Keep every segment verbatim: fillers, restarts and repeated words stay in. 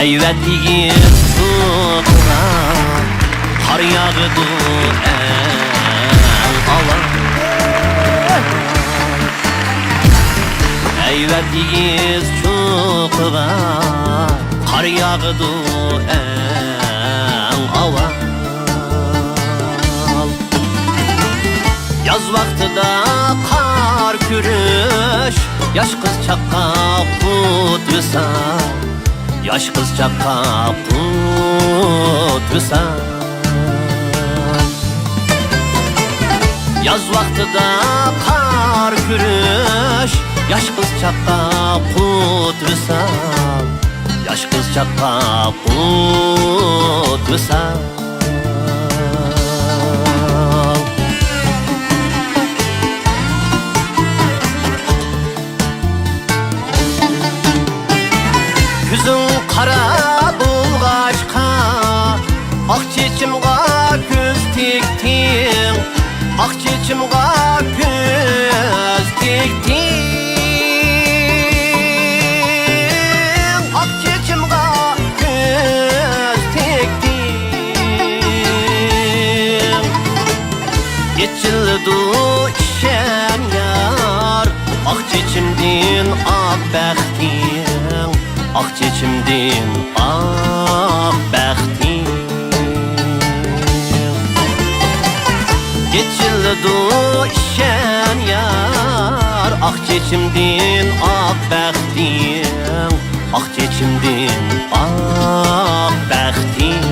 ھەيۋەت ئېگىز چوققىغا قار ياغىدۇ ئەڭ ئاۋۋال. ھەيۋەت ئېگىز چوققىغا قار ياغىدۇ ئەڭ ئاۋۋال. ياز ۋاقتىدا قار كۈرۈش، ياش قىز چاققا قۇت ۋىسال. ياش قىز چاققا قۇت ۋىسال. ياز ۋاقتىدا قار كۈرۈش، ياش قىز چاققا قۇت ۋىسال. ياش قىز چاققا قۇت ۋىسال. كۆزۈڭ قارا بولغاچقا، ئاق چېچىمغا كۆز تىكتىڭ، ئاق چېچىمغا كۆز تىكتىڭ، ئاق چېچىمغا كۆز تىكتىڭ. ئېچىلىدۇ ئىشەن يار، ئاق چېچىمدىن ئاق بەختىڭ، ئاق چېچىمدىن ئاق بەختىڭ. ئېچىلىدۇ ئىشەن يار، ئاق چېچىمدىن ئاق بەختىڭ. ئاق چېچىمدىن ئاق بەختىم.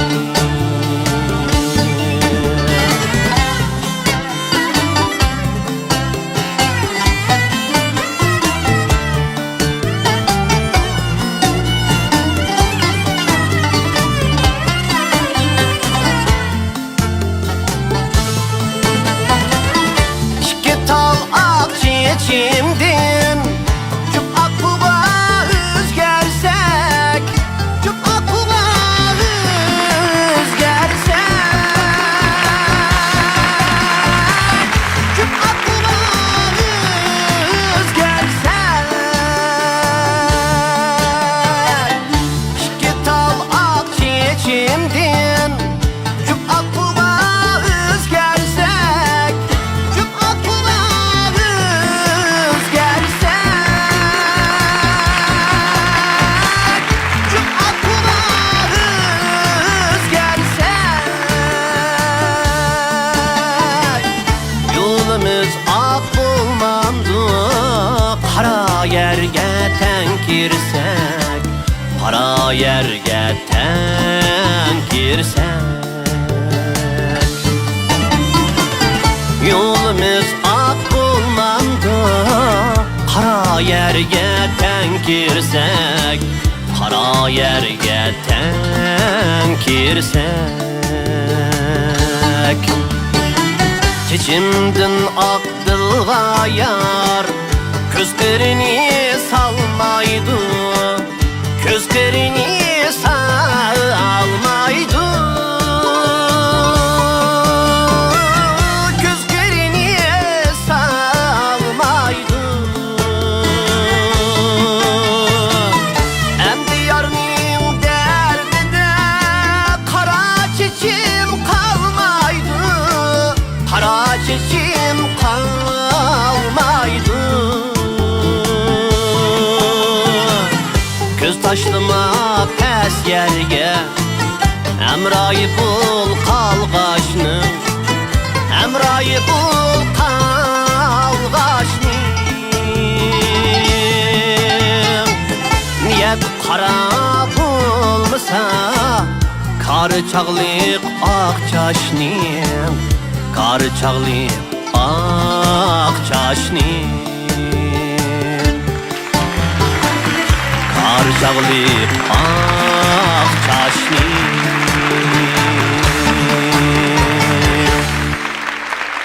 ئىككى تال ئاق چېچىمدىن جۈپ ئاققا ئۆزگەرسەك، جۈپ ئاققا ئۆزگەرسەك، جۈپ ئاققا ئۆزگەرسەك، ئىككى تال ئاق چېچىمدىن جۈپ ئاققا ئۆزگەرسەك، جۈپ ئاققا ئۆزگەرسەك، جۈپ ئاققا ئۆزگەرسەك، يولىمىز ئاق بولمامدۇ؟ قارا يەرگە تەڭ كىرسەك، قارا يەرگە تەڭ كىرسەك، يولىمىز ئاق بولمامدۇ؟ قارا يەرگە تەڭ كىرسەك، قارا يەرگە تەڭ كىرسەك. چېچىمدىن ئاق دىلغا يار كۆز قىرىنى سالمايدۇ، كۆز قىرىنى سالمايدۇ، كۆز قىرىنى سالمايدۇ. ئەمدى يارنىڭ دەردىدە قارا چېچىم قالمايدۇ، قارا چېچىم قالمايدۇ. كۆز تاشلىما پەس يەرگە، ھەمراھى بول قالغاچنىڭ، ھەمراھى بول قالغاچنىڭ. نىيەت قارا بولمىسا، قارا چاغلىق ئاق چاچنىڭ، قارا چاغلىق ئاق چاچنىڭ، قارا چاغلىق